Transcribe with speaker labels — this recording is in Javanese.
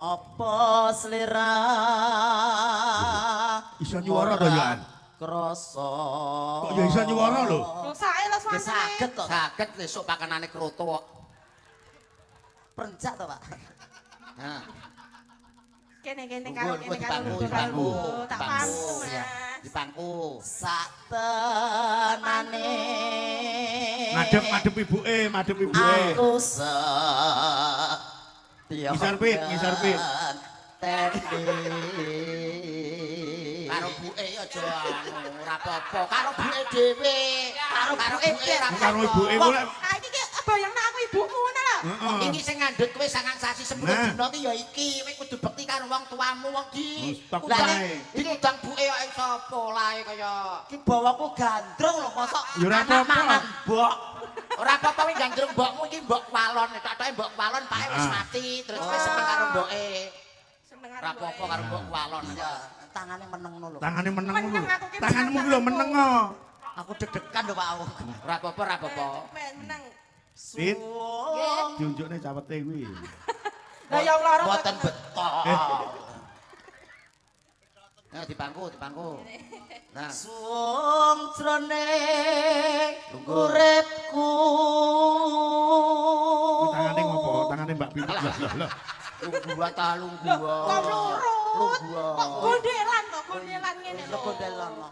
Speaker 1: Apa slira
Speaker 2: Iso nyuwara to, Yoan?
Speaker 1: Krasa.
Speaker 2: Kok ya iso nyuwara lho?
Speaker 3: Lho, sae lho
Speaker 1: Nggih
Speaker 3: suarane.
Speaker 1: saged kok.
Speaker 4: Saged besok pakanane kroto kok.
Speaker 1: Perencak to, Pak.
Speaker 4: Nah,
Speaker 3: Kene kene karo
Speaker 4: lungguh,
Speaker 3: kene karo
Speaker 4: dipangku,
Speaker 3: lungguh karo
Speaker 4: dipangku,
Speaker 3: lungguh. Tak
Speaker 4: dipangku.
Speaker 3: pangku,
Speaker 4: Ya,
Speaker 3: Mas.
Speaker 4: dipangku.
Speaker 1: Sak tenane.
Speaker 2: Madhep madhep ibuke, madhep ibuke.
Speaker 1: Aku setya.
Speaker 2: Ngisor pit, ngisor pit.
Speaker 1: Tendi.
Speaker 4: Karo buke aja anu, ora apa-apa. Karo buke dhewe.
Speaker 1: Karo buke
Speaker 4: ora
Speaker 2: Karo
Speaker 4: apa-apa.
Speaker 2: ibuke ku lek
Speaker 3: Ah, iki ki bayangna aku ibumu ngono lho.
Speaker 2: heeh.
Speaker 4: Iki sing ngandhut kowe sangang sasi 10
Speaker 2: Nah.
Speaker 4: dina ki ya iki. Kowe kudu bekti karo wong tuamu wong di.
Speaker 2: Stok
Speaker 4: Lah,
Speaker 2: wae.
Speaker 4: Diundang buke kok ing sapa lae kaya.
Speaker 1: Ki bawaku gandrung lho, mosok
Speaker 2: Ya ora
Speaker 1: anak
Speaker 2: apa-apa.
Speaker 1: mangan mbok.
Speaker 4: Ora apa-apa kowe gandrung mbokmu iki mbok walon, tok-toke mbok walon pake wis
Speaker 2: Ah.
Speaker 4: mati, terus kowe seneng karo mboke.
Speaker 3: Seneng karo
Speaker 4: Ora apa-apa karo mbok walon.
Speaker 1: Iya, tangane meneng lho.
Speaker 2: Tangane meneng lho.
Speaker 3: Meneng aku ki,
Speaker 2: Tanganmu ki lho meneng kok.
Speaker 1: Aku deg-degan lho, Pak. Aku.
Speaker 4: Ora apa-apa, ora apa-apa.
Speaker 3: Meneng.
Speaker 2: Pit.
Speaker 1: Suwung.
Speaker 2: Diunjukne cawete kuwi.
Speaker 3: Lah ya lara
Speaker 1: Mboten beto.
Speaker 4: Nah, dipangku, dipangku. Nah,
Speaker 1: Suwung jroning
Speaker 4: Lungguh.
Speaker 1: uripku.
Speaker 2: Kuwi tangane ngopo? Tangane Mbak Pipit. Lah lah lah.
Speaker 4: Lungguh ta lungguh.
Speaker 3: Kok mlurut?
Speaker 4: Lungguh.
Speaker 3: Kok gondelan kok gondelan ngene
Speaker 1: Lho
Speaker 3: lho.
Speaker 1: gondelan lho.